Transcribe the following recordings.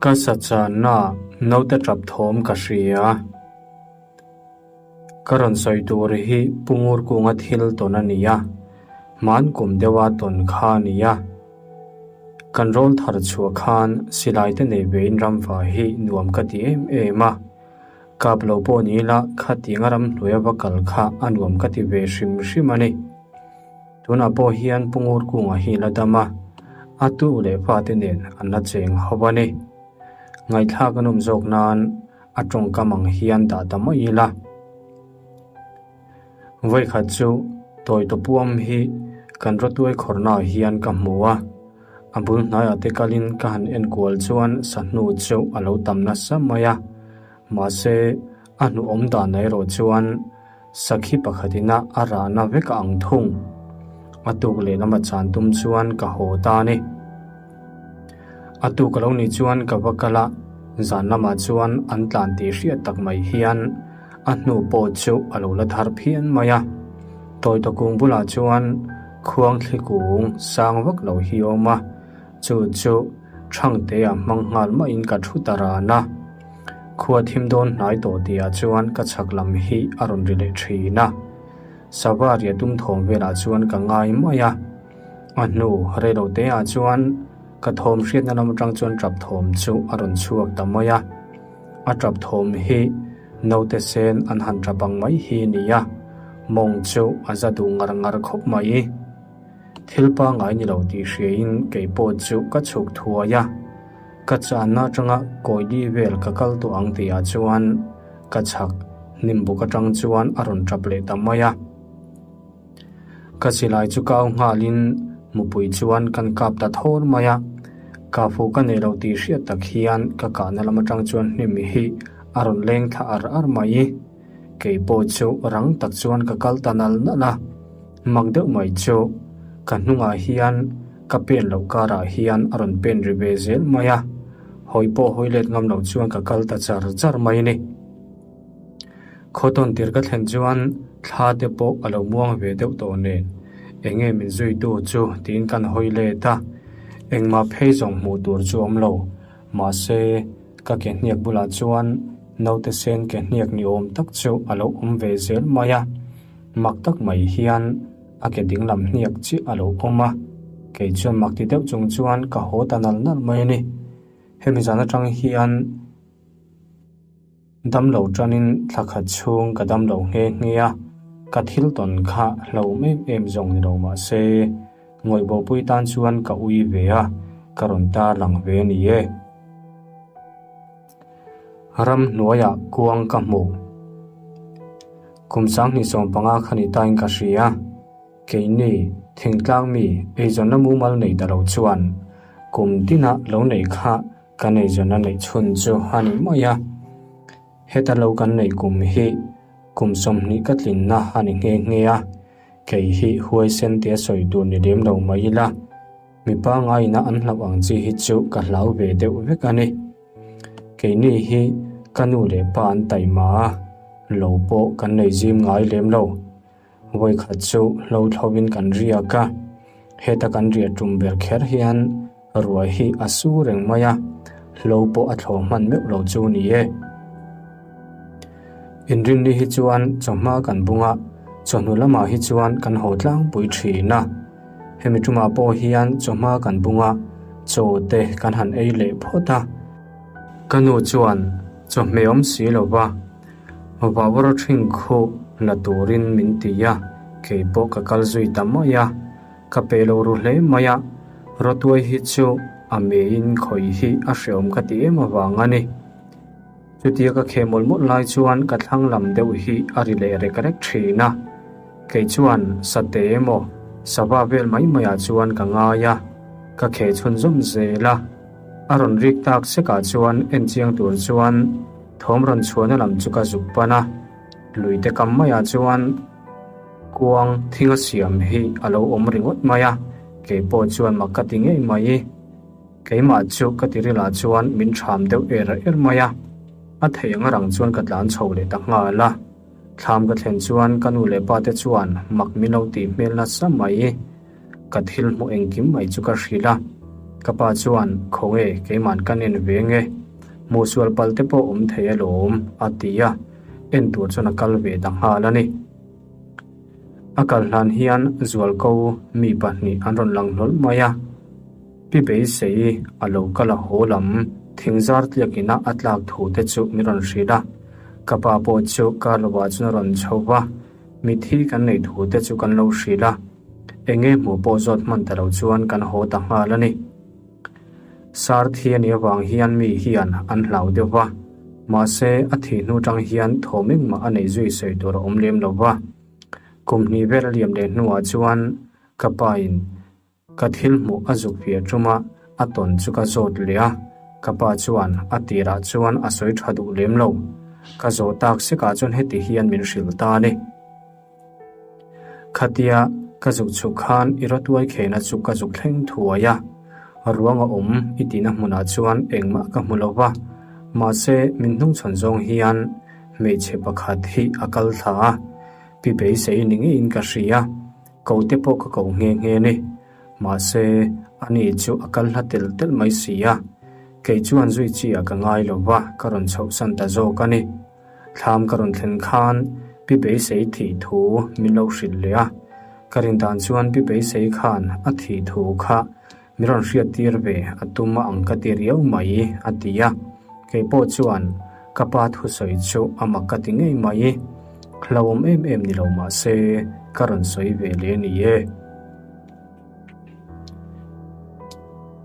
Ka sa channa naute tap thawm ka hria. Ka rawn sawi tur hi Pu Ngurkunga thil tawn a ni a, hman kum deuha tawn kha a ni a. Kan rawl thar chhuah khan silai te nei vein ramva hi nuam ka ti em em a. Kap lo pawh ni ila khatianga ramhnuaia va kal kha a nuam ka ti ve hrim hrim a ni. Tunah pawh hian Pu Ngurkunga hi la dam a, a tu leh fate nen an la cheng ho a ni. Ngaihthlak a nawm zawk nan a tawngkam ang hian dah ta mai ila. Vawikhat chu tawi tawpuam hi kan rawtuai khawrhnaah hian ka hmu a, a bul hnaiah te kalin ka han enkual chuan sahnu chu a lo tam nasa mai a, mahse a hnuhawm dan erawh chuan Sakhi pakhatina a rahna vek a ang thung. A tuk lehlam a chan tum chuan ka haw ta a ni. A tuk a lo nih chuan ka va kal a, zan lamah chuan an tlan tih hriat tak mai hian a hnu pawh chu a lo la thar phian mai a. Tawita kung bulah chuan khuang thli kung sang vak lo hi a awm a, chu chu Thangtea hmang nghal maiin ka thu ta ran a. Khua thim dawn hnai tawh tihah chuan ka chhak lam hi a rawn ri leh thin a. Sava ria tum thawm velah chuan ka ngai mai a. A hnu reilo teah chuan ka thawm hriatna lam atang chuan tap thawm chu a rawn chhuak ta mai a. A tap thawm hi naute sen an han tap ang mai hi ni a, mawng chu a za duh ngar ngar khawp mai. Thil pangngai ni lo tih hriain kei pawh chu ka chhuk thuai a. Ka channa atanga kawili vel ka kal tawh ang tihah chuan ka chhak hnim buk atang chuan a rawn tap leh ta mai a. Ka silai chu kau nghalin mupui chuan kan kap ta thawr mai a. Ka fu ka nei lo tih hriat tak hian ka kahna lam atang chuan hnim hi a rawn leng thla ar ar mai. Kei pawh chu rang tak chuan ka kal ta nal nal a. Mak deuh mai chu ka hnungah hian ka pen loh karah hian a rawn pen ri ve zel mai a, hawi pawh hawi let ngam loh chuan ka kal ta char char mai a ni. Khawtawn tir ka thlen chuan thla te pawh a lo muang ve deuh tawh nen eng nge min zuitu chu tiin kan hawi let a, engmah phei zawng hmuh tur chu awm lo, mahse ka ke hniak bulah chuan naute sen ke hniak ni awm tak chu a lo awm ve zel mai a. Mak tak mai hian a ke dinglam hniak chiah a lo awm a, kei chuan mak ti deuh chung chuan ka haw ta nal nal mai a ni. Hemi zan atang hian damlo tanin thla khat chhung ka damlo nghe nghe a, ka thil tawn kha hlauhawm em em zawng ni lo mah se, ngawihbawhpui tan chuan ka ui ve a, ka rawn tar lang ve a ni e. Ramhnuaiah kuang ka hmu. Kum 2015 kha ni tain ka hria. Keini, thingtlang mi, eizawnna mumal nei ta lo chuan kum tina lo nei kha kan eizawnna neih chhun chu a ni mai a. Heta lo kan neih kum hi kum 20 ka tlinna a ni nghe nghe a. Kei hi huaisen tia sawi tur ni lem lo mai ila, mi pangaina an hlauh ang chi hi chu ka hlau ve deuh vek a ni. Keini hi ka nu leh pa an taima a, lo pawh kan nei zim ngai lem lo. Vawikhat chu hlo thlovin kan riak a, heta kan riah tum ber kher hian ruai hi a su reng mai a, hlo pawh a thlawh hman meuh lo chu ni e. Inrinni hi chuan chawhma kan bung a, chawhnu lamah hi chuan kan haw tlangpui thin a. Hemi tumah pawh hian chawhma kan bung a, chaw te kan han ei leh phawt a. Ka nu chuan chawhmeh awm si lo va, vawr ṭhin khu la turin min ti a, kei pawh ka kal zui ta mai a. Ka pe lo ru hle mai a, rawtuai hi chu a meiin khawih hi a hreawm ka ti em avang a ni. Chutia ka kheh mawlh mawlh lai chuan ka thlang lam deuh hi a ri leh rek rek thin a. Kei chuan sate emaw sava vel mai maiah chuan ka ngai a, ka kheh chhunzawm zel a. A rawn rik tak sekah chuan en chiang tur chuan thawm rawn chhuahna lam chu ka zuk pan a. Luite kam maiah chuan kuang thing a siam hi a lo awm ringawt mai a, kei pawh chuan mak ka ti ngei mai. Keimah chu ka tirilah chuan min ṭham deuh er er mai a, a theih ang rang chuan ka tlan chho leh ta nghal a. Thlam ka thlen chuan ka nu leh pa te chuan mak min lo tih hmel nasa mai. Ka thil hmuh engkim mai chu ka hrilh a. Ka pa chuan, Khawnge, keiman kan en ve nge? Hmuhsual pal te pawh awm thei alawm, a ti a, en tur chuan a kal ve ta nghal a ni. A kal hlan hian zualko mi pahnih an rawn lang hlawl mai a. Pi Beisei a lo kal a haw lam thingzar tliak ina a tlak thu te chu min rawn hrilh a. Ka pa pawh chu kar lovah chuan a rawn chho va, mithi kan neih thu te chu kan lo hrilh a. Enge hmuh pawh zawt hman ta lo chuan kan haw ta nghal a ni. Sar thi a nih avang hian mi hian an hlau deuh va, mahse a thih hnu tang hian thawm engmah a neih zui sawi tur a awm lem lo va. Kum hnih vel a liam leh hnuah chuan ka pain ka thil hmuh a zuk fiah ṭuma a tawn chu ka zawt leh a, ka pa chuan a tirah chuan a sawi ṭha duh lem lo. Ka zawh tak sekah chuan heti hian min hrilh ta a ni. Khatia ka zuk chhuk khan i rawtuai khehna chu ka zuk thleng thuai a, ruang a awm i tihna hmunah chuan engmah ka hmu lo va, mahse min hnungchhawn zawng hian hmeichhe pakhat hi a kal thla a, pi beisei ni ngeiin ka hria, ko te pawh ka ko nghe nghe ni, mahse ani chu a kal hla telh telh mai si a, kei chuan zui chi ah ka ngai lo va, ka rawn chhohsan ta zawk a ni. Thlam ka rawn thlen khan Pi Beisei thih thu min lo hrilh leh a, ka rin dan chuan Pi Beisei khan a thih thu kha min rawn hriat tir ve a tum a ang ka ti riau mai a ti a, kei pawh chuan ka pa thusawi chu a mak ka ti ngei mai, hlauhawm em em ni lo mah se ka rawn sawi ve leh a ni e.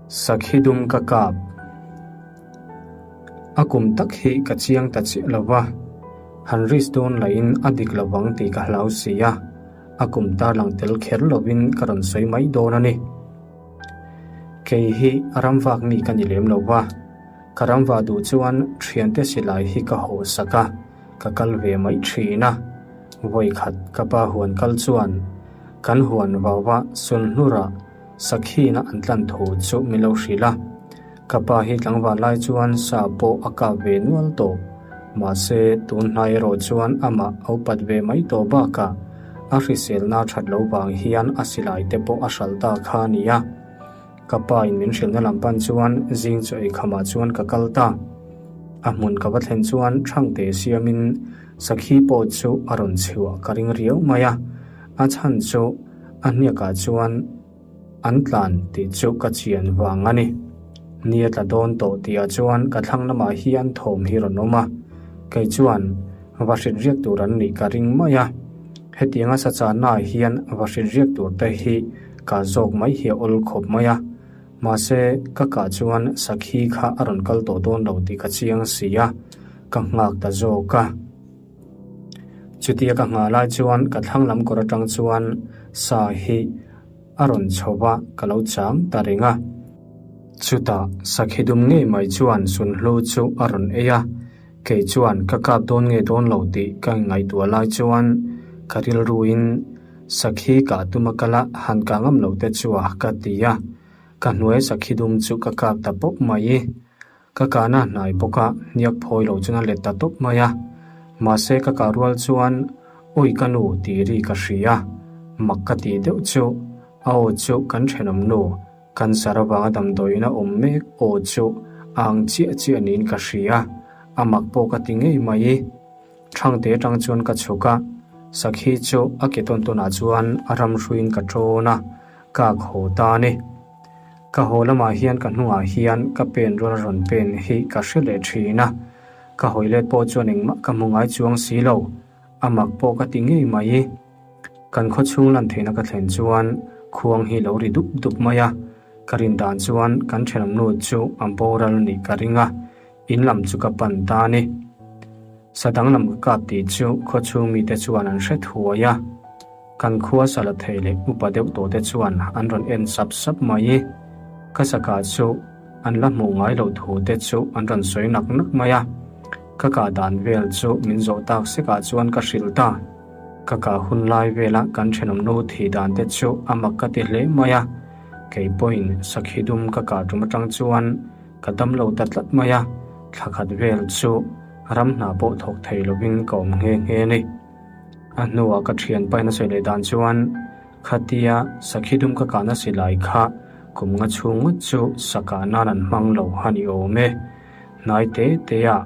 Sakhi dum ka kap. A kum tak hi ka chiang ta chiah lo va, han risk dawn lahin a dik lo vang tih ka hlau si a, a kum tarlang tel kher lovin ka rawn sawi mai dawn a ni. Kei hi ram vak mi ka ni lem lo va, ka ram vah duh chuan thiante silai hi ka hawh sak a, ka kal ve mai thin a. Vawikhat ka pa huan kal chuan kan huan vauva Sunhlura Sakhina an tlan thu chu min lo hrilh a. Ka pa hi tlangval lai chuan sa pawh a kap ve nual tawh. Mahse, tun hnai erawh chuan amah a upat ve mai tawh bakah a hriselna that lo vang hian a silai te pawh a hralh ta kha a ni a. Ka pa in min hrilhna lam pan chuan zing chaw ei khamah chuan ka kal ta. A hmun ka va thlen chuan Thangte siamin sakhi pawh chu a rawn chhiuah ka ring riau mai a. A chhan chu a hniakah chuan An tlan tih chu ka chian vang a ni. Ni a tla dawn tawh tihah chuan ka thlang lamah hian thawm hi rawn awm a, kei chuan va hrit riak tur an nih ka ring mai a. Hetianga sa channaah hian va hrit riak tur te hi kah zawk mai hi a awl khawp mai a, mahse ka kah chuan sakhi kha a rawn kal tawh dawn lo tih ka chiang si a, ka nghak ta zawk a. Chutia ka nghah lai chuan ka thlang lam kawr atang chuan sa hi a rawn chho va, ka lo chang ta reng a. Chutah sakhi dum ngei mai chuan sunhlu chu a rawn ei a, kei chuan ka kap dawn nge dawn lo tih ka ngaihtuah lai chuan ka rilruin sakhi kah tum a kal a, han kah ngam loh te chu a ka ti a, ka hnuai sakhi dum chu ka kap ta pawp mai. Ka kahna hnai bawk a, hniak phawi lo chuan a let ta tawp mai a. Mahse ka kah rual chuan Awi ka nu tih ri ka hria a, mak ka tih deuh chu a aw chu kan thenawm nu cancer avanga damdawiin a awm mek aw chu a ang chiah chiah niin ka hria, a mak pawh ka ti ngei mai. Thangte atang chuan ka chhuk a, sakhi chu a ke tawn tawnah chuan a ram hruiin ka tawn a, ka ak haw ta a ni. Ka haw lamah hian ka hnungah hian ka pen rual a rawn pen hi ka hre leh thin a, ka hawi let pawh chuan engmah ka hmu ngai chuang si lo, a mak pawh ka ti ngei mai. Kan khaw chhung lan theihna ka thlen chuan khuang hi lo ri dup dup mai a, ka rin dan chuan kan thenawm nu chu a boral nih ka ring a, In lam chu ka pan ta a ni. Sa danglam ka kap tih chu khaw chhung mite chuan an hre thuai a. Kan khua sa la thei leh upa deuh tawh te chuan an rawn en sap sap mai. Ka sa kah chu an la hmuh ngai loh thu te chu an rawn sawi nak nak mai a. Ka kah dan vel chu min zawh tak sekah chuan ka hrilh ta. Ka kah hun lai vela kan thenawm nu thih dan te chu a mak ka ti hle mai a. Kei pawhin sakhi dum ka kah tum atang chuan Ka dam lo ta tlat mai a, thla khat vel chu ram hna pawh thawk thei lovin ka awm nghe nghe a ni. A hnuah ka thian pain a sawi leh dan chuan, Khatia sakhi dum ka kahna silai kha Kum nga chhung ngawt chu sakah nan an hmang lo a ni awm e. Hnai te te ah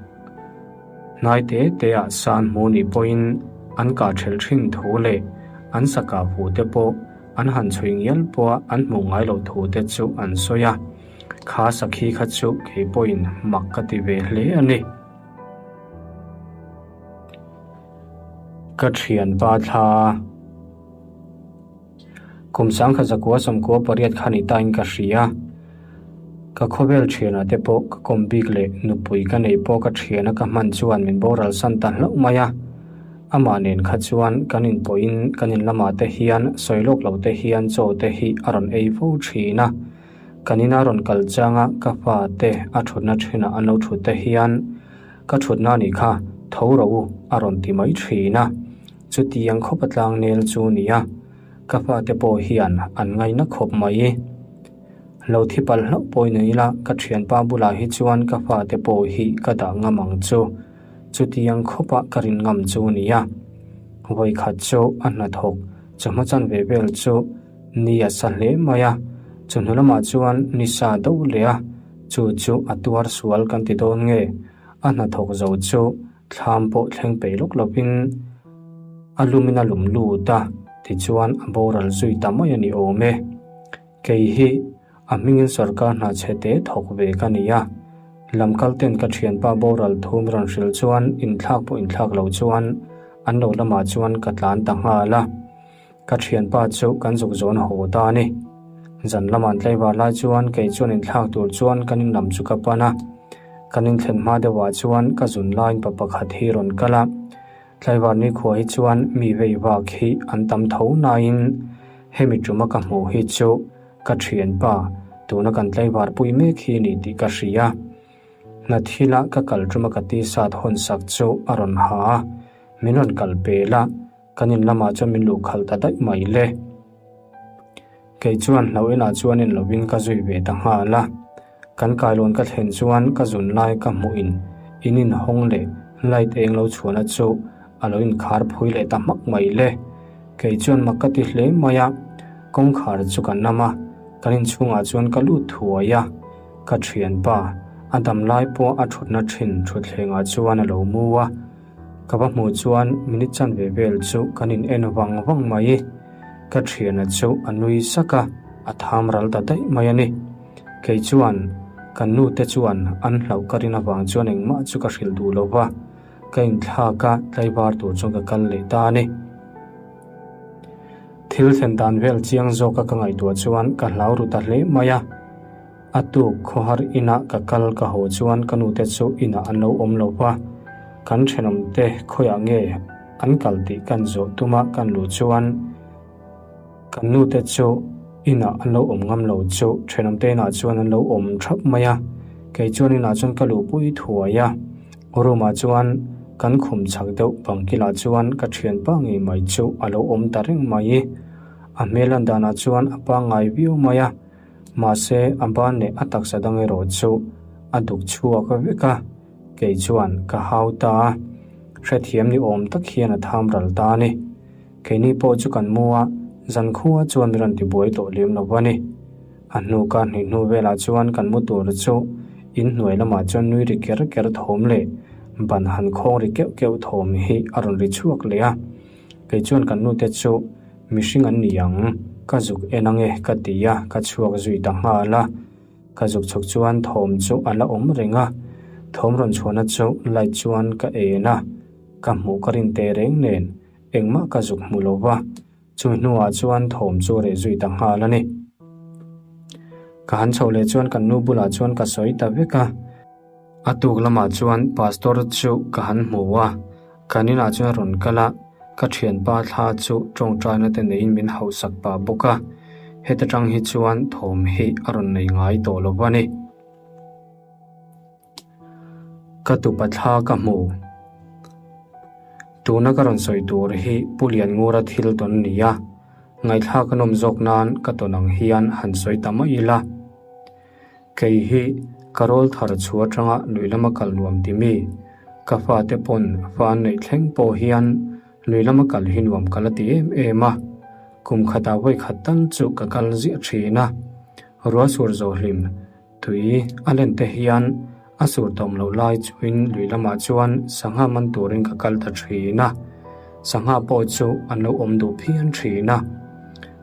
hnai te te ah san hmu nih pawhin an kah thelh thin thu leh an sakah fu te pawh an han chhui ngial pawha an hmuh ngai loh thu te chu an sawi a. Kha sakhi kha chu kei pawhin mak ka ti ve hle a ni. Ka thianpa thla. Kum sangkhat zakua sawmkua pariat kha ni tain ka hria. Ka khawvel thianah te pawh ka kawm bik leh nupui ka neih pawh ka thiana ka hman chuan min boral san ta hlauh mai a. Amah nen kha chuan kan inpawhin kan in lamah te hian sawi lawk lo te hian chaw te hi a rawn ei fo thin a. Kan ina rawn kal changa ka fa te a thutna thinah an lo thut te hian ka thutna nih kha tho rawh u a rawn ti mai thin a. Chutiang khawpa tlangnel chu nia, ka fate pawh hian an ngaina khawp mai. Lo thi palh hlauh pawh in ila ka thianpa bulah hi chuan ka fate pawh hi ka dah ngam ang chu. Chutiang khawpa ka rin ngam chu nia. Vawikhat chu a hnathawk chawhma chanve vel chu ni a sa hle mai a, chawhnu lamah chuan ni sa do leh a, chu chu a tuar sual kan ti dawn nge, a hnathawk zo chu Thlam pawh thleng peih lawk lovin a lumin a lum lut a, tichuan a boral zui ta mai a ni awm e. Kei hi a hmingin sorkar hna chhe te thawk ve ka ni a, lamkal ten ka thianpa boral thu min rawn hrilh chuan inthlak pawh inthlak lo chuan an lo lamah chuan ka tlan ta nghal a. Ka thianpa chu kan zuk zawn haw ta a ni. Zan lamah an tlaivar lai chuan kei chuan inthlak tur chuan kan in lam chu ka pan a. Kan inthlen hma deuhah chuan ka zun laiin pa pakhat hi rawn kal a. Tlaivar nikhua hi chuan mi vei vak hi an tam tho nain hemi tuma ka hmuh hi chu ka thianpa tuna kan tlaivar pui mek hi a ni tih ka hria. Hna thila ka kal tuma ka t-shirt hawn sak chu a rawn ha a, min rawn kal pel a. Kan in lamah chuan min luh khalh ta daih mai le. Kei chuan hlauh inah chuan en lovin ka zui ve ta nghal a. Kan kailawn ka thlen chuan ka zun lai ka hmuh in in inhawng leh light eng lo chhuahna chu a lo inkhar phui leh ta hmak mai le. Kei chuan mak ka ti hle mai a, kawngkhar chu ka nam a, kan inchhungah chuan ka lut thuai a. Ka thianpa, a dam lai pawh a thutna thin thutthlengah chuan a lo mu a. Ka va hmuh chuan minute chanve vel chu kan in en vang vang mai. Ka thiana chu a nui sak a, a tham ral ta daih mai a ni. Kei chuan kan nu te chuan an hlauh ka rin avang chuan engmah chu ka hrilh duh lo va, ka inthlak a tlaivar tur chuan ka kal leh ta a ni. Thil thlen dan vel chiang zawka ka ngaihtuah chuan ka hlau ru ta hle mai a. A tuk khawhar inah ka kal ka haw chuan ka nute chu inah an lo awm lo va, kan thenawmte khawiah nge an kal tih kan zawh tuma kan luh chuan kan nute chu inah an lo awm ngam lo chu thenawmte inah chuan an lo awm thap mai a, kei chuan inah chuan ka luhpui thuai a, room ah chuan kan khum chak deuh bang kilah chuan ka thianpa ngei mai chu a lo awm ta reng mai, a hmel lan danah chuan a pangngai viau mai a. Mahse, a ban leh a taksa dang erawh chu a duk chhuak vek a, kei chuan ka hau ta a, hrethiam ni awm tak hian a tham ral ta a ni. Keini pawh chu kan mu a, zankhua chuan min rawn tibuai tawh lem lo a ni. A hnu ka hnih hnu velah chuan kan mu tur chu in hnuai lamah chuan nui ri ker ker thawm leh ban han khawng ri keuh keuh thawm hi a rawn ri chhuak leh a. Kei chuan kan nute chu Mihring an ni ang, ka zuk en ange ka ti a, ka chhuak zui ta nghal a. Ka zuk chhuk chuan thawm chu a la awm reng a, thawm rawn chhuahna chu light chuan ka en a, ka hmuh ka rin teh reng nen engmah ka zuk hmu lo va, chumi hnuah chuan thawm chu reh zui ta nghal a ni. Ka han chhoh leh chuan kan nu bulah chuan ka sawi ta vek a. A tuk lamah chuan pastor chu ka han hmu a, kan inah chuan a rawn kal a, ka thianpa thla chu tawngtaina te neiin min hauhsak pah bawk a, heta tang hi chuan thawm hi a rawn nei ngai tawh lo a ni. Ka tupa thla ka hmu. Tuna ka rawn sawi tur hi Pu Lianngura thil tawn a ni a, ngaihthlak a nawm zawk nan ka tawn ang hian han sawi ta mai ila. Kei hi ka rawl thar chhu atanga lui lama kal nuam ti mi? Ka fate pawn fa an neih thleng pawh hian lui lama kal hi nuam ka la ti em em a, kum khatah vawi khat tal chu ka kal ziah thin a. Ruah sur zawh hlim tui a len te hian a sur tawm loh lai chuin lui lamah chuan sangha man turin ka kal ta thin a, sangha pawh chu an lo awm duh phian thin a.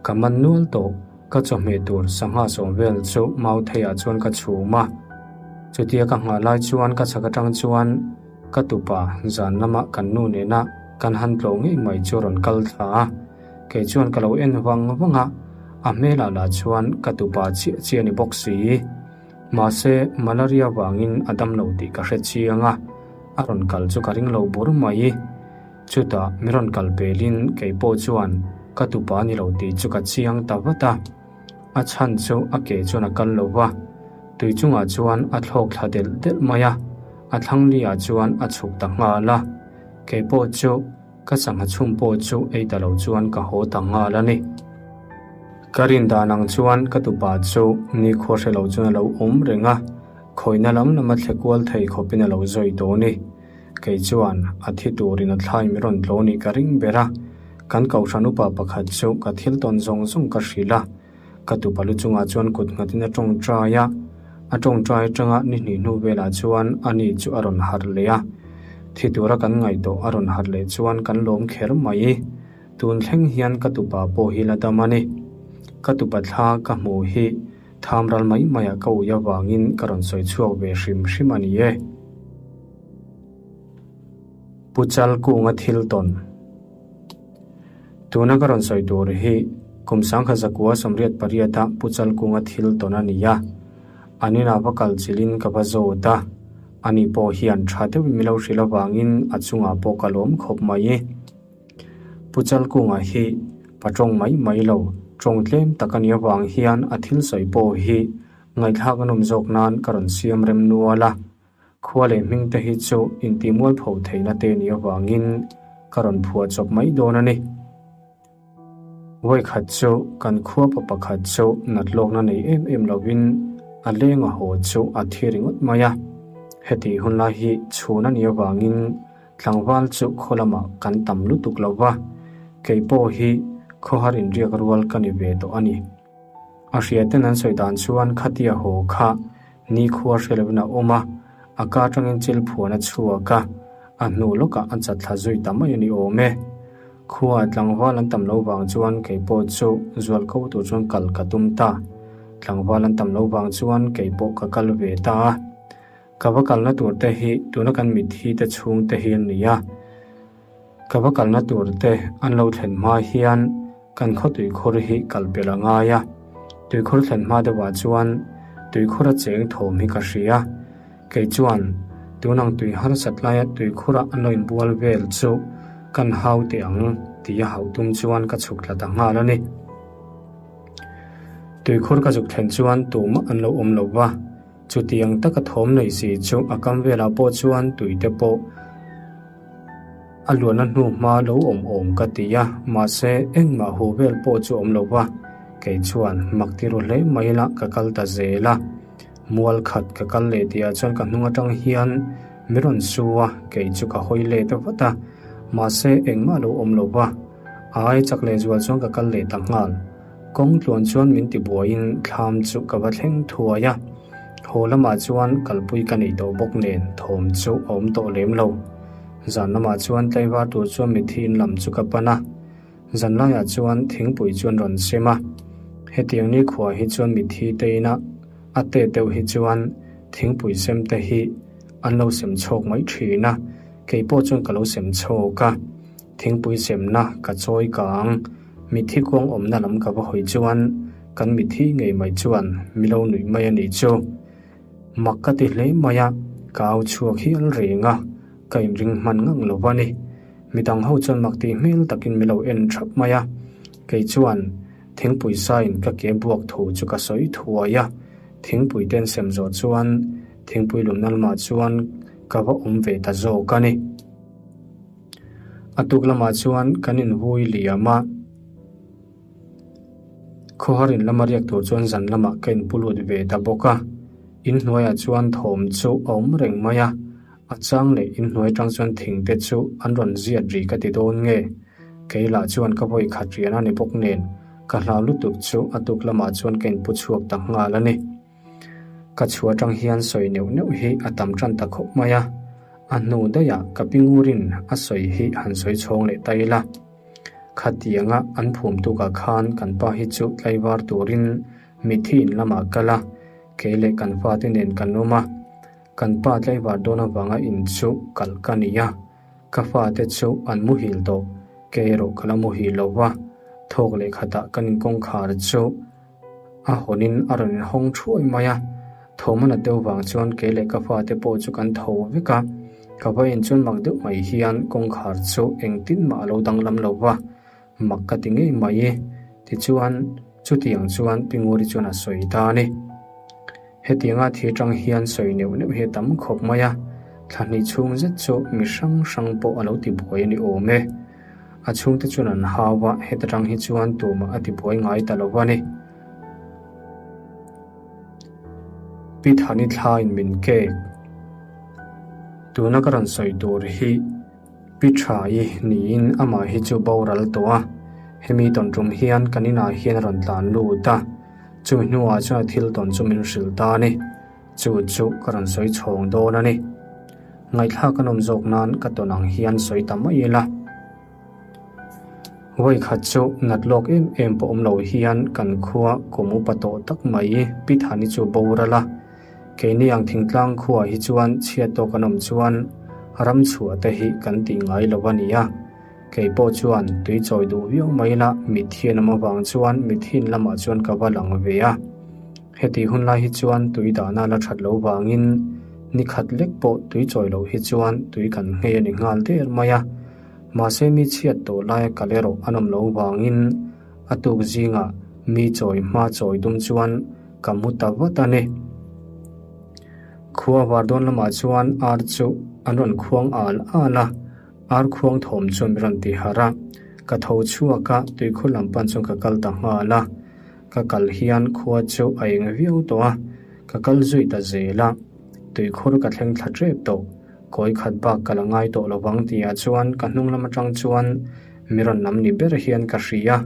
Ka man nual tawh, ka chawhmeh tur sangha sawm vel chu mau theiah chuan ka chhum a. Chutia ka nghah lai chuan ka chhak atang chuan ka tupa zan lama kan nu nena kan han tlawh ngei mai chu a rawn kal thla a. Kei chuan ka lo en vang vang a, a hmelah lah chuan ka tupa chiah chiah a ni bawk si. Mahse, malaria vangin a dam lo tih ka hre chiang a, a rawn kal chu ka ring lo bur mai. Chutah mi rawn kal pelin kei pawh chuan ka tupa a ni lo tih chu ka chiang ta vat a. A chhan chu a ke chuan a kal lo va, tui chungah chuan a thlawk thla delh delh mai a, a thlang liah chuan a chhuk ta nghal a. Kei pawh chu. Ka sangha chhum pawh chu ei ta lo chuan ka haw ta nghal a ni. Ka rin dan ang chuan ka tupa chu nikhua hre lo chuan a lo awm reng a, khawihna lam lama thle kual thei khawpin a lo zawi tawh a ni. Kei chuan a thi turin a thlai mi rawn tlaw nih ka ring ber a, kan kohhran upa pakhat chu ka thil tawn zawng zawng ka hrilh a, ka tupa lu chungah chuan kut nghatin a tawngtai a, a tawngtai atanga ni hnih hnu velah chuan ani chu a rawn harh leh a, thi tura kan ngaih tawh a rawn harh leh chuan kan lawm kher mai. Tun thleng hian ka tupa pawh hi la dam a ni. Ka tupa thla ka hmuh hi tham ral mai maiah ka ui avangin ka rawn sawi chhuak ve hrim hrim a ni e. Pu Chalkunga thil tawn. Tuna ka rawn sawi tur hi kum sangkhat zakua 88 a Pu Chalkunga thil tawn a ni a, an inah va kal chilhin ka va zawt a, ani pawh hian tha deuhin min lo hrilh avangin a chungah pawh ka lawm khawp mai. Pu Chalkunga hi pa tawng mai mai lo, tawng tlem tak a nih avang hian a thil sawi pawh hi ngaihthlak a nawm zawk nan ka rawn siam rem nual a. Khua leh hming te hi chu intihmualpho theihna te nih avangin ka rawn phuah chawp mai dawn a ni. Vawikhat chu kan khua pa pakhat chu nat lawkna nei em em lovin a leng a haw chu a thi ringawt mai a. Heti hun lai hi chhun a nih avangin tlangval chu khaw lamah kan tam lutuk lo va, kei pawh hi khawhar inriak rual ka ni ve tawh a ni. A hriaten an sawi dan chuan khatia haw kha Nikhua hre lovin a awm a, a ka atangin chil phuan a chhuak a, a hnu lawkah a chat thla zui ta mai a ni awm e. Khua tlangval an tam lo vang chuan kei pawh chu zual ko tur chuan kal ka tum ta. Tlangval an tam lo vang chuan kei pawh ka kal ve ta a. Ka va kalna tur te hi tuna kan mitthi te chhung te hi an ni a. Ka va kalna tur te an lo thlen hma hian Kan khaw tuikhur hi kal pelh a ngai a, tuikhur thlen hma deuhah chuan tuikhur a cheng thawm hi ka hria. Kei chuan tun ang tui harsat laia tuikhura an lo inbual vel chu kan hau teh ang tih a hauh tum chuan ka chhuk thla ta nghal a ni. Tuikhur ka zuk thlen chuan tumah an lo awm lo va, chutiang taka thawm nei si chu a kam velah pawh chuan tuite pawh A luanna hnu hma lo awm awm ka ti a, mahse engmah hu vel pawh chu awm lo va, kei chuan mak ti ru hle mai ila ka kal ta zel a. Mual khat ka kal leh tihah chuan ka hnung atang hian mi rawn su a, kei chu ka hawi let vat a, mahse engmah lo awm lo va, a ai chak leh zual chuan ka kal leh ta nghal. Kawng tluan chuan min ti buaiin thlam chu ka va thleng thuai a, haw lamah chuan kalpui ka nei tawh bawk nen thawm chu a awm tawh lem lo. Zan lamah chuan tlaivar tur chuan mitthi in lam chu ka pan a, zan laiah chuan thingpui chuan rawn sem a. Hetiang nikhua hi chuan mitthi te ina a tet deuh hi chuan thingpui sem te hi an lo sem chhawk mai thin a, kei pawh chuan ka lo sem chhawk a. Thingpui semna ka chawi kang, mitthi kuang awmna lam ka va hawi chuan kan mitthi ngei mai chuan mi lo nuih mai a nih chu. Mak ka ti hle mai a, ka au chhuak hial reng a, ka inring hman ngang lo va ni. Midang ho chuan mak tih hmel takin mi lo en thap mai a, kei chuan thingpui sain ka ke buak thu chu ka sawi thuai a, thingpui ten sem zawh chuan thingpui lumna lamah chuan ka va awm ve ta zawk a ni. A tuk lamah chuan kan invui liam a. Khawhar in lama riak tur chuan zan lamah ka inpu lut ve ta bawk a. Inhnuaiah chuan thawm chu a awm reng mai a, a chang leh inhnuai atang chuan thing te chu an rawn ziat ri ka ti dawn nge? Kei lah chuan ka vawi khat rian a ni bawk nen. Ka hlau lutuk chu a tuk lamah chuan ka inpu chhuak ta nghal a ni. Ka chhuah atang hian sawi neuh neuh hi a tam tan ta khawp mai a, a hnu daihah ka pi ngurin a sawi hi han sawi chhawng leh ta ila. Khatianga an phum tukah khan kan pa hi chu tlaivar turin mitthi in lamah kal a, kei leh kan fate nen kan awm a. Kan pa tlaivar dawn avanga in chu kalh ka ni a, ka fate chu an muhil tawh, kei erawh ka la muhil lo va, thawk leh khatah kan inkawngkhar chu A hawnin a rawn inhawng thuai mai a, thawm a nat deuh vang chuan kei leh ka fate pawh chu kan tho vek a, ka va en chuan mak deuh mai hian kawngkhar chu engtin mah a lo danglam lo va, mak ka ti ngei mai e, tichuan chutiang chuan Pi Nguri chuan a sawi ta a ni. Hetianga thir tang hian sawi neuh neuh hi a tam khawp mai a, thla hnih chhung zet chu mi hrang hrang pawh a lo ti buai a ni awm e. A chhungte chuan an hau a, heta tang hi chuan tumah a ti buai ngai ta lo a ni. Pi Thani thlain min kek. Tuna ka rawn sawi tur hi Pi Tha-i niin amah hi chu boral tawh a, hemi tawn tum hian kan inah hian a rawn tlan lut a, chumi hnuah chuan a thil tawn chu min hrilh ta a ni. Chu chu ka rawn sawi chhawng dawn a ni. Ngaihthlak a nawm zawk nan ka tawn ang hian sawi ta mai ila. Vawi khat chu nat lawk em em pawh awm lo hian kan khua kum upa tawh tak mai Pi Thani chu boral a. Keini ang thingtlang khuaah hi chuan chhiat tawk an awm chuan ram chhuah te hi kan tih ngai lo a ni a. Kei pawh chuan tui chawi duh viau mai ila mitthi an awm avang chuan mithiin lamah chuan ka va lang ve a. Heti hun lai hi chuan tui dahna la that lo vangin ni khat lek pawh tui chawi loh hi chuan tui kan nghei a ni nghal der mai a. Mahse mi chhiat tawh laia kal erawh an awm lo vangin a tuk zingah mi chawi hma chawi tum chuan ka mu ta vat a ni. Khua var dawn lamah chuan ar chu an rawn khuang al al a, ar khuang thawm chuan min rawn ti harh a. Ka tho chhuak a, tuikhur lam pan chuan ka kal ta nghal a. Ka kal hian khua chu a eng viau tawh a, ka kal zui ta zel a, tuikhur ka thleng thla tep tawh, kawi khat bak ka la ngai tawh lo vang tihah chuan ka hnung lam atang chuan mi rawn lam ni ber hian ka hria,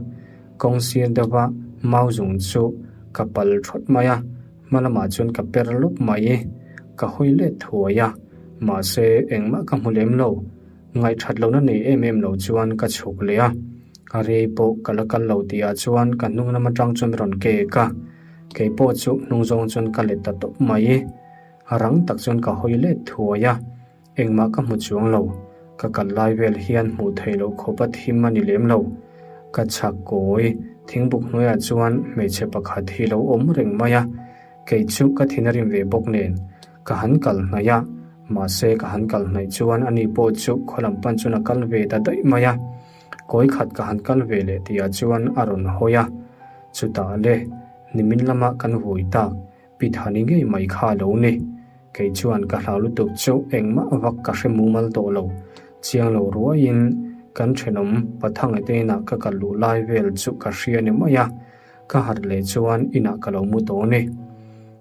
kawng sir deuha mau zung chu ka pal thawt mai a, hma lamah chuan ka per lawp mai, ka hawi let thuai a, mahse engmah ka hmu lem lo. Ngaihthat lohna nei em em lo chuan ka chhuk leh a, a rei pawh ka la kal lo tihah chuan ka hnung lam atang chuan rawn kek a, kei pawh chu hnung zawng chuan ka let ta tawp mai. A rang tak chuan ka hawi let thuai a, engmah ka hmu chuang lo, ka kal lai vel hian hmuh theih loh khawp a thim a ni lem lo. Ka chhak kawi thingbuk hnuaiah chuan hmeichhe pakhat hi lo awm reng mai a, kei chu ka thin a rim ve bawk nen ka han kal hnaih a, Mahse ka han kal hnaih chuan ani pawh chu khaw lam pan chuan a kal ve ta daih mai a, kawi khat ka han kal ve leh tihah chuan a rawn hawi a, chutah le nimin lama kan vui tak Pi Thani ngei mai kha a lo ni. Kei chuan ka hlau lutuk chu engmah vak ka hre mumal tawh lo, chiang lo ruaiin kan thenawm Pathanga te inah ka kal luh lai vel chu ka hria ni mai a, Ka harh leh chuan inah ka lo mu tawh ni.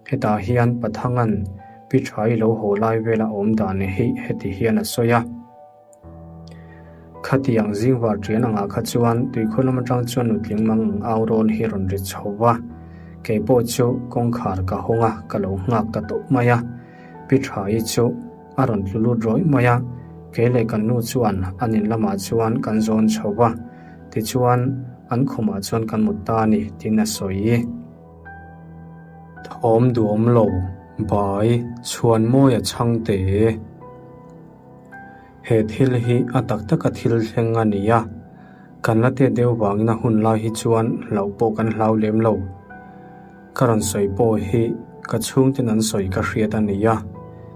Hetah hian Pathangan Pi Thai lo haw lai vela awm dan hi heti hian a sawi a. Khatiang zingvar ṭian angah kha chuan tuikhuah lam aṭang chuan nutling mang ang au rawl hi rawn ri chho va. Kei pawh chu kawngkhar ka hawng a, ka lo nghak ta tawp mai a. Pi Thai chu a rawn tlu lut rawih mai a, kei leh kan nu chuan an in lamah chuan kan zawn chho va. Tichuan, an khumah chuan kan mut ta a ni, tiin a sawi. Thawm duhawm lo, bai, chhuan mawi a chhang teh. He thil hi a tak taka thil thleng a ni a, kan la tet deuh vangin a hun lai hi chuan hlauh pawh kan hlau lem lo. Ka rawn sawi pawh hi ka chhungten an sawi ka hriat a ni a,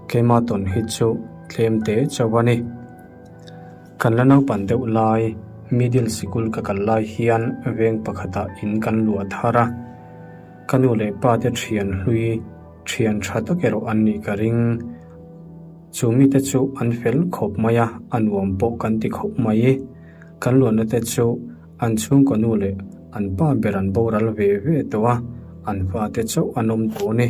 keimah tawn hi chu tlem te chauh a ni. Kan la naupan deuh lai, middle sikul ka kal lai hian veng pakhatah in kan luah thar a. Ka nu leh pa te thian hlui, thian tha tak erawh an nih ka ring. Chu mite chu an fel khawp mai a, a nuam pawh kan ti khawp mai. Kan luahna te chu an chhungkaw nu leh an pa ber an boral ve ve tawh a, an fate chauh an awm tawh a ni.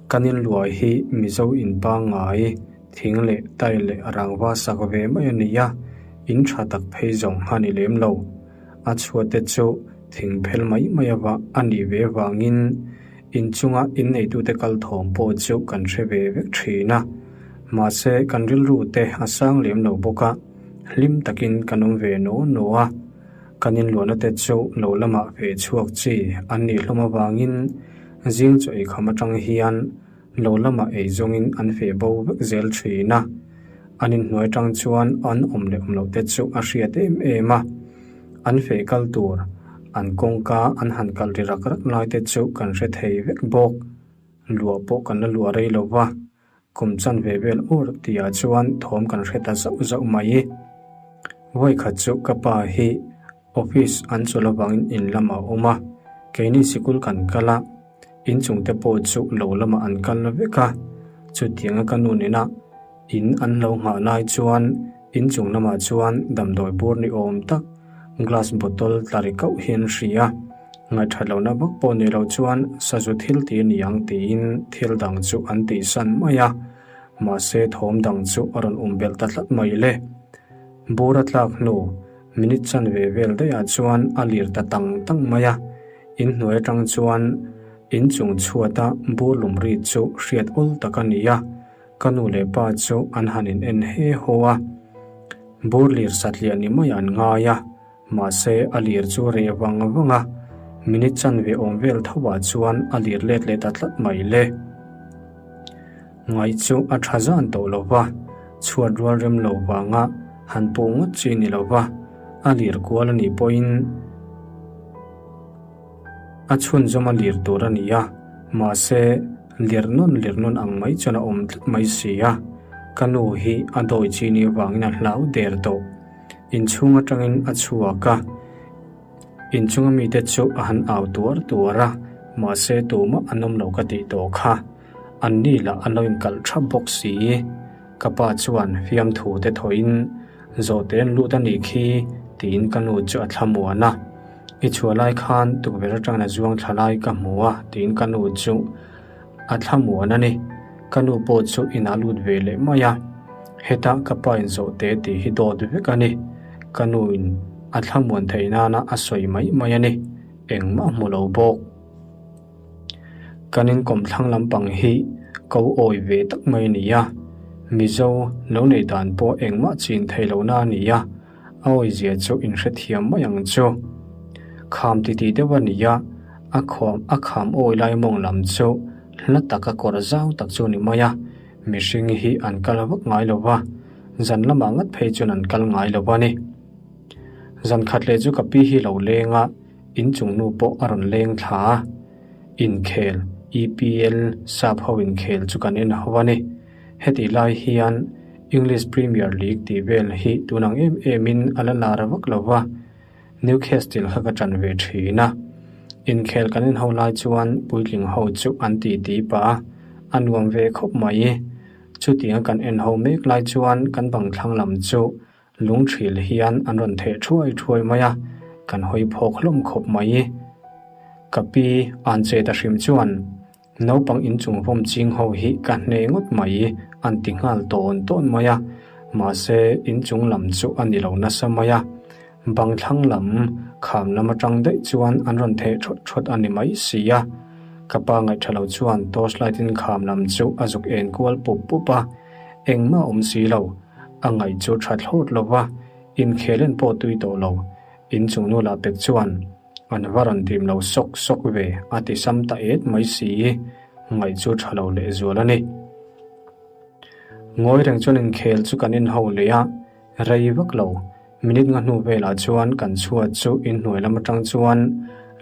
Kan inluah hi Mizo in pangngai. Thing leh tai leh rangva sak ve mai a ni a, in tha tak phei zawng a ni lem lo. A chhuat te chu Thing phel mai mai ava a nih ve avangin inchunga inneitute kal thawm pawh chu kan hre ve vek thin a. Mahse, kan rilru te a sang lem lo bawk a, hlim takin kan awm ve naw naw a. Kan inluahna te chu lo lamah ve chhuak chi an nih hlawm avangin zing chaw eikham atang hian lo lamah ei zawngin an feh bo vek zel thin a. An inhnuai atang chuan an awm leh awm loh te chu a hriat em em a. An feh kal tur, an kawngka an han kal ri rak rak lai te chu kan hre thei vek bawk. Luah pawh kan la luah rei lo va, kum chanve vel ur tihah chuan thawm kan hre ta zauh zauh mai. Vawikhat chu ka pa hi office an chawlh avangin in lamah a awm a, keini sikul kan kal a, inchungte pawh chu lo lamah an kal vek a, chutianga ka nu nena in an lo nghah lai chuan inchung lamah chuan damdawi bur ni awm tak glass bottle tla ri kauh hi an hria a, ngaihthat lohna vak pawh ni lo chuan sazu thil ti a ni ang tiin thil dang chu an tihsan mai a, mahse thawm dang chu a rawn um belh ta tlat mai le. Bur a tlak hnu minute chanve vel daihah chuan a lir ta tang tang mai a, inhnuai atang chuan inchung chhuata bur lum ri chu hriat awl tak a ni a, Ka nu leh pa chu an han in en he haw a, bur lir satliah ni mai an ngai a, mahse a lir chu reh vang vang a, minute chanve awm vel tho ah chuan a lir let leh ta tlat mai le. Ngaih chu a tha zan tawh lo va, chhuat rual rem lo vanga han puh ngawt chi ni lo va, a lir kual a nih pawhin A chhunzawm a lir tur a ni a, mahse lir nawn lir nawn ang mai chuan a awm tlat mai si a. Ka nu hi a dawi chi ni avangin a hlau der tawh. Inchhung atangin a chhuak a, inchunga mite chu a han au tuar tuar a, mahse tumah an awm lo ka tih tawh kha. An ni lah an lo inkalh thap bawk si. Ka pa chuan fiamthu te thawhin Zawhte an lut a nih khi tiin ka nu chu a thlamuan a. I chhuah lai khan tukverh atangin a zuang thla lai ka hmu a tiin ka nu chu a thlamuan a ni. Ka nu pawh chu inah lut ve leh mai a. Heta ka pa in zawhte tih hi dawt vek a ni. Ka nu in a thlamuan theih nana a sawi mai mai a ni. Engmah hmu lo bawk. Kan inkawmthlang lampang hi ko awi ve tak mai a ni a, Mizo lo nei dan pawh engmah chin thei lohna a ni a, a awizia chu inhrethiam mai ang chu. Kham titi deuh a ni a, a khawm a kham awi lai mawng lam chu hla taka kawr zau tak chu a ni mai a, mihring hi an kal vak ngai lo va, zan lamah ngat phei chuan an kal ngai lo a ni. Zan khat leh chu ka pi hi lo leng a. Inchung nu pawh a rawn leng thla a, inkhel, EPL, sap ho inkhel chu kan en ho a ni. Hetih lai hian English Premier League tih vel hi tun ang em emin a la lar vak lo va, Newcastle kha ka ṭan ve ṭhin a. Inkhel kan en ho lai chuan puitling ho chu an titi pah a, a nuam ve khawp mai. Chutianga kan en ho mek lai chuan kan bang thlang lam chu Lungthil hian an rawn theh thuai thuai mai a, kan hawi phawk hlawm khawp mai. Ka pi an che ta hrim chuan naupang inchung vawm ching ho hi ka hne ngawt mai an ti nghal tawn tawn mai a, mahse inchung lam chu a ni lo nasa mai a, bang thlang lam kham lam atang daih chuan an rawn theh thawt thawt a ni mai si a. Ka pa ngaihtha lo chuan torch light in kham lam chu a zuk en kual pup pup a, engmah a awm si lo. A ngaih chu tha thlawt lo va, inkhel en pawh tui tawh lo. Inchung nu lah pek chuan an va rawn dim lo sawk sawk ve a ti sam ta et mai si. Ngaih chu tha lo leh zual a ni. Ngawi reng chuan inkhel chu kan inho leh a, rei vak lo. Minute nga hnu velah chuan kan chhuat chu inhnuai lam atang chuan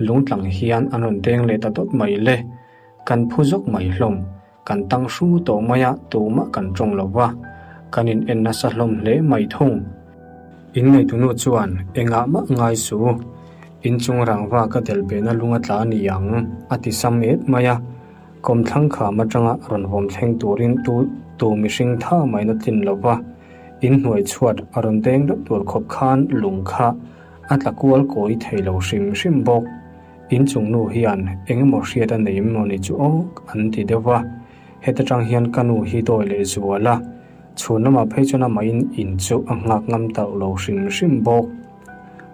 lungtlang hian an rawn deng leh ta dawt mai le. Kan phu zawk mai hlawm. Kan tang hru tawh mai a, tumah kan tawng lo va, kan in en nasa hlawm hle mai thung. In ngaitunu chuan engah mah ngai su, inchung rangva ka del behna lung a tla a ni ang, a ti sam et mai a. Kawmthlang kham atanga rawn vawm thleng turin tu tu mihring tha maiin a tlin lo va, inhnuai chhuat a rawn deng deuh tur khawp khan lung kha a tla kual kawi thei lo hrim hrim bawk. Inchung nu hian eng emaw hriat a nei emaw ni chu aw an ti deuh va, heta tang hian ka nu hi dawi leh zual a, chhun lamah phei chuan amahin in chu a nghak ngam tauh lo hrim hrim bawk.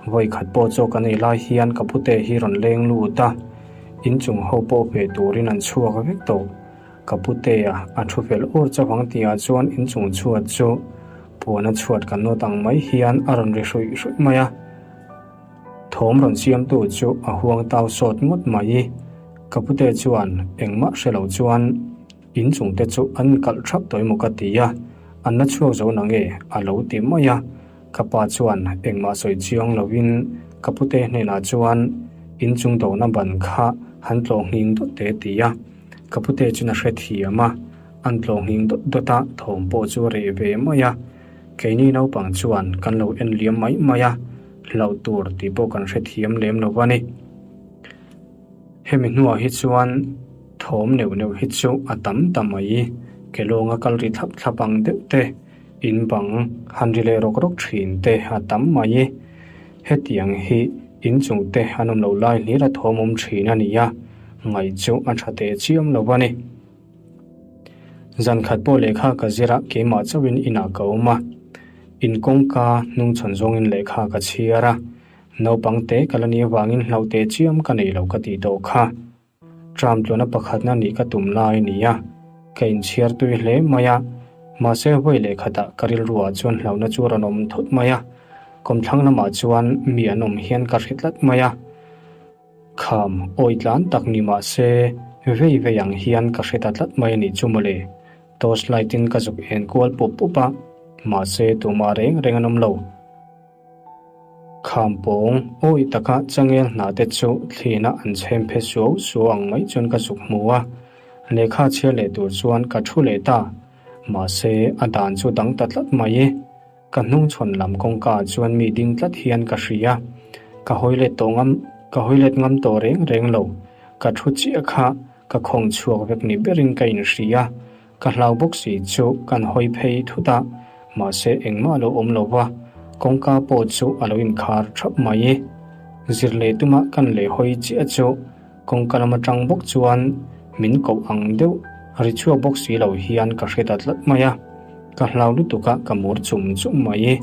Vawi khat pawh chaw kan ei lai hian ka pute hi rawn leng lut a, inchung ho pawh ve turin an chhuak vek tawh. Ka putea a thu fel ur chauh ang tihah chuan inchung chhuat chu puana chhuat kan nawt ang mai hian a rawn ri hruih hruih mai a. Thawm rawn siamtu chu a huang tau sawt ngawt mai. Ka pute chuan engmah hre lo chuan inchung te chu an kalh thap tawh emaw ka ti a, an la chhuak zo nange a lo ti mai a. Ka pa chuan engmah sawi chiang lovin ka pute hnenah chuan inchung dona ban kha han tlawh nghing dawt te ti a. Ka pute chuan a hrethiam a, an tlawh nghing dawt dawt a, thawm pawh chu a reh ve mai a. Keini naupang chuan kan lo en liam mai mai a, hlauh tur tih pawh kan hrethiam lem lo a ni. Hemi hnuah hi chuan thawm neuh neuh hi chu a tam ta mai, ke lawnga kal ri thlap thlap ang deuh te, in bang han ri leh rawk rawk thin te a tam mai. Hetiang hi inchung te an awm loh lai hlir a thawm awm thin a ni a, ngaih chu a tha teh chiam lo a ni. Zan khat pawh lehkha ka zir a, keimah chauhin inah ka awm a, in kawngka hnungchhawn zawngin lehkha ka chhiar a, naupang te ka la nih avangin hlauh teh chiam ka nei lo ka tih tawh kha. Tram tluana pakhatna nih ka tum lai a ni a, ka inchhiar tui hle mai a, mahse vawi leh khatah ka rilruah chuan hlauhna chu rawn awm thut mai a, kawmthlang lamah chuan mi an awm hian ka hre tlat mai a, kham awi tlan tak ni mah se vei vei ang hian ka hre ta tlat mai a nih chu mawle, torch light in ka zuk en kual pup pup a, mahse tumah reng reng an awm lo. Kham pawng awi taka changel hna te chu thlina an chhem phe suau suau ang mai chuan ka zuk hmu a, lehkha chhiar leh tur chuan ka thu leh ta. Mahse, a dan chu dang ta tlat mai e. Ka hnungchhawn lam kawngka ah chuan mi ding tlat hian ka hria. Ka hawi let tawh ngam, ka hawi let ngam tawh reng reng lo. Ka thu chiah kha ka khawng chhuak vek ni berin ka inhria. Ka hlau bawk si chu kan hawi phei thut a, mahse engmah a lo awm lo va, kawngka pawh chu a lo inkhar thap mai. Zir leh tuma kan leh hawi chiah chu kawngka lam atang bawk chuan min koh ang deuh ri chhuak bawk si lo hian ka hre ta tlat mai a, ka hlau lutuk a ka mur chum chum mai.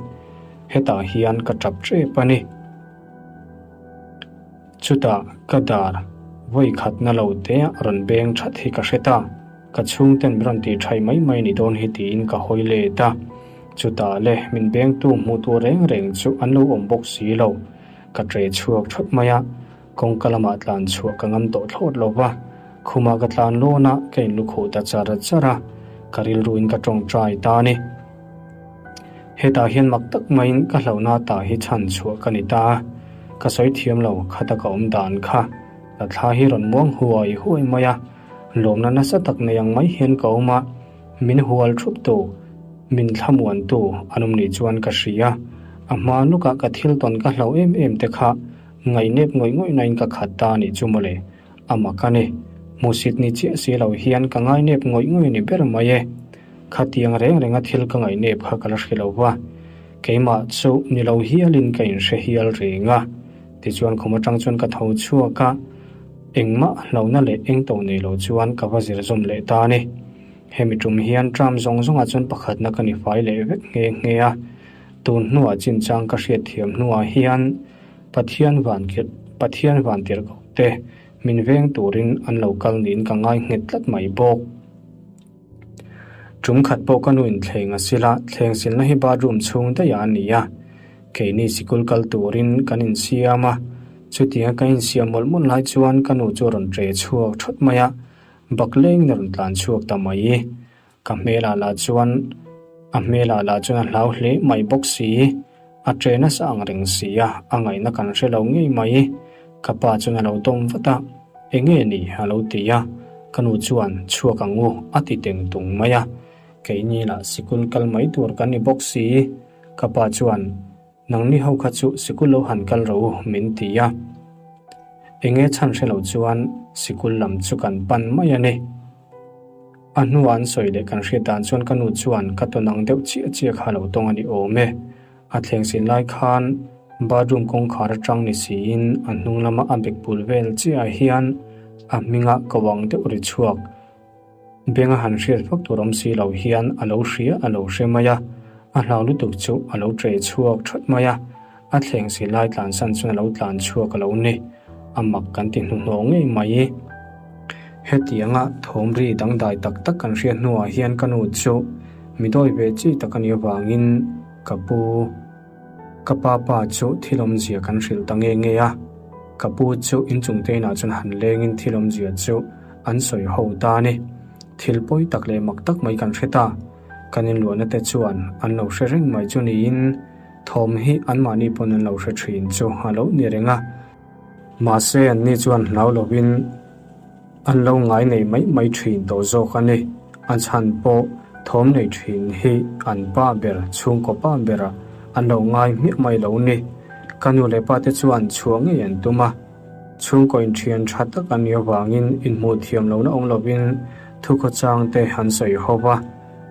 Hetah hian ka tap tep a ni. Chutah ka dar vawi khatna lo te a rawn beng that hi ka hre ta. Ka chhungten min rawn tih thai mai mai ni dawn hi tiin ka hawi let a. Chutah le min bengtu hmuh tur reng reng chu an lo awm bawk si lo. Ka tre chhuak thawt mai a, kawngka lamah tlan chhuah ka ngam tawh thlawt lo va. Khumah ka tlan lawn a, ka inlukhuh ta char char a, ka rilruin ka tawngtai ta a ni. Hetah hian mak tak maiin ka hlauhna tah hi chhan chhuah ka ni ta a, ka sawi thiam lo khata ka awm dan kha. Ka thla hi rawn muang huai huai mai a, lawmna nasa tak nei ang mai hian ka awm a, min hual thup tu, min thlamuan tu an awm nih chuan ka hria. A hma lukah ka thil tawn ka hlauh em em te kha ngaihnep ngawih ngawih nain ka khat ta a nih chu mawle. A mak a ni. Hmuhsit ni chiah si lo hian ka ngainep ngawih ngawih ni ber mai e. Khatiang reng renga thil ka ngaihnep kha ka la hre lo va, keimah chu ni lo hialin ka inhre hial reng a. Tichuan khum atang chuan ka tho chhuak a, engmah hlauhna leh eng to nei lo chuan ka va zir zawm leh ta a ni. Hemi tum hian term zawng zawngah chuan pakhatna ka ni fai leh vek nghe nghe a, tun hnuah chinchang ka hriatthiam hnuah hian Pathian van Pathian van tirhkoh te min veng turin an lo kal niin ka ngai nghet tlat mai bawk. Tum khat pawh ka nu in thleng a sil a, thleng silna hi bathroom chhung daih ah a ni a. Keini sikul kal turin kan insiam a, chutianga kan insiam mawlh mawlh lai chuan ka nu chu a rawn ṭe chhuak thawt mai a, baklengin a rawn tlan chhuak ta mai. Ka hmelah lah chuan a hmelah lah chuan a hlau hle mai bawk si. A ṭe nasa ang reng si a, a ngaihna kan hre lo ngei mai. Ka pa chuan a lo dawm vat a, Enge ni? a lo ti a. Ka nu chuan, Chhuak ang u, a ti teng tung mai a. Keini lah sikul kal mai tur kan ni bawk si. Ka pa chuan, Nangni ho kha chu sikul lo han kal rawh u, min ti a. Enge chhan hre lo chuan sikul lam chu kan pan mai a ni. A hnuah an sawi leh kan hriat dan chuan ka nu chuan ka tawn ang deuh chiah chiah kha lo tawng a ni awm e. A thleng sin lai khan bathroom kawngkhar atang ni siin a hnung lama a bek bul vel chiah ah hian a hminga ko ang deuh ri chhuak benga han hriat vak tur awm si lo hian a lo hria a lo hre mai a, a hlau lutuk chu a lo ṭe chhuak ṭhawt mai a. A thleng si lai tlansan chuan a lo tlan chhuak a lo ni. A mak kan ti hnuhnawh ngei mai. Hetianga thawm ri dangdai tak tak kan hriat hnuah hian ka nu chu mi dawi ve chi tak a nih avangin ka pu ka pa pa chu thil awmzia kan hrilh ta nge nge a. Ka pu chu inchung te inah chuan han lengin thil awmzia chu an sawi ho ta a ni. Thil pawi tak leh mak tak mai kan hre ta. Kan inluahna te chuan an lo hre reng mai chu niin thawm hi anmahni pawn an lo hre thin chu a lo ni reng a. Mahse anni chuan hlau lovin an lo ngai nei mai mai thin tawh zawk a ni. A chhan pawh thawm nei thin hi an pa ber, chhungkaw pa bera an lo ngai hmiah mai lo ni. Ka nu leh pa te chuan chhuah ngei an tum a. Chhungkaw inthian tha tak an nih avangin inhmuh thiam lohna awm lovin thukhawchang te an sawi ho va.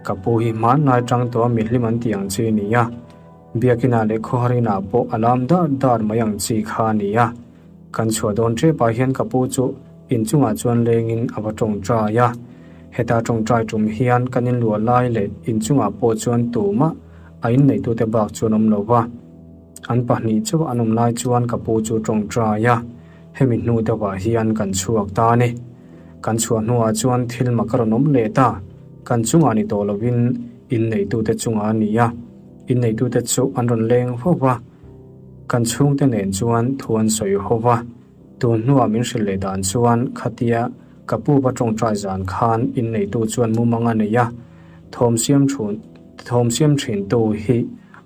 Ka pu hi hmanlai tang tawh a mihlim an tih ang chi a ni a. Biakinah leh khawharinah pawh a lam dar dar mai ang chi kha a ni a. Kan chhuah dawn ṭepah hian ka pu chu inchungah chuan lengin a va ṭawngṭai a. Heta ṭawngṭai ṭum hian kan inluah lai leh inchungah pawh chuan tumah a inneitute bak chuan awm lo va. An pahnih chauh an awm lai chuan ka pu chu ṭawngṭai a, hemi hnu deuhah hian kan chhuak ta a ni. Kan chhuah hnuah chuan thil mak a rawn awm leh ta. Kan chungah ni tawh lovin inneitute chungah a ni a. Inneitute chu an rawn leng fo va, kan chhungte nen chuan thu an sawi ho va. Tun hnuah min hrilh leh dan chuan khatia ka pu va tawngtai zan khan inneitu chuan mumang a nei a, thawm siam thun thawm siam thintu hi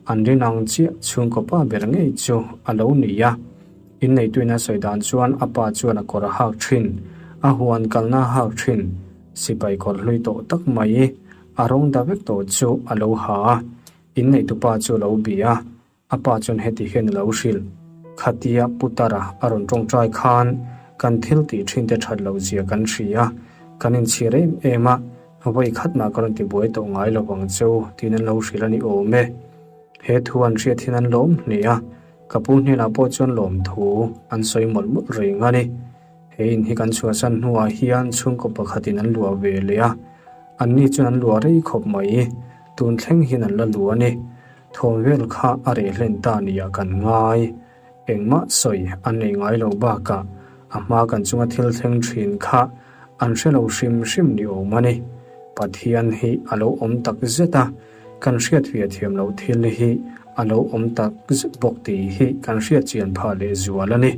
an rin ang chiah chhungkaw pa ber ngei chu a lo ni a. Inneituin a sawi dan chuan a pa chuan a kawr a hak thin, a huan kalna a hak thin, sipai kawr hlui tawh tak mai a rawng da vek tawh chu a lo ha a, inneitupa chu a lo bia a. A pa chuan heti hian a lo hrilh, Khatia Putara a rawn tawngtai khan kan thil tih thinte that loh zia kan hria, kan inchhir em em a, vawi khatmah ka rawn ti buai tawh ngai lo vang cheu tiin an lo hrilh a ni awm e. He thu an hriat hian an lawm hle a, ka pu hnenah pawh chuan lawmthu an sawi mawlh mawlh reng a ni. He in hi kan chhuahsan hnuah hian chhungkaw pakhatin an luah ve leh a, anni chuan an luah rei khawp mai, tun thleng hian an la luah a ni. Thawm vel kha a reh hlen ta nia kan ngai. Engmah sawi an nei ngai lo bakah a hma kan chunga thil thleng thin kha an hre lo hrim hrim ni awm a ni. Pathian hi a lo awm tak zet a, kan hriat ve thiam loh thil hi a lo awm tak zet bawk tih hi kan hriat chian phah leh zual a ni.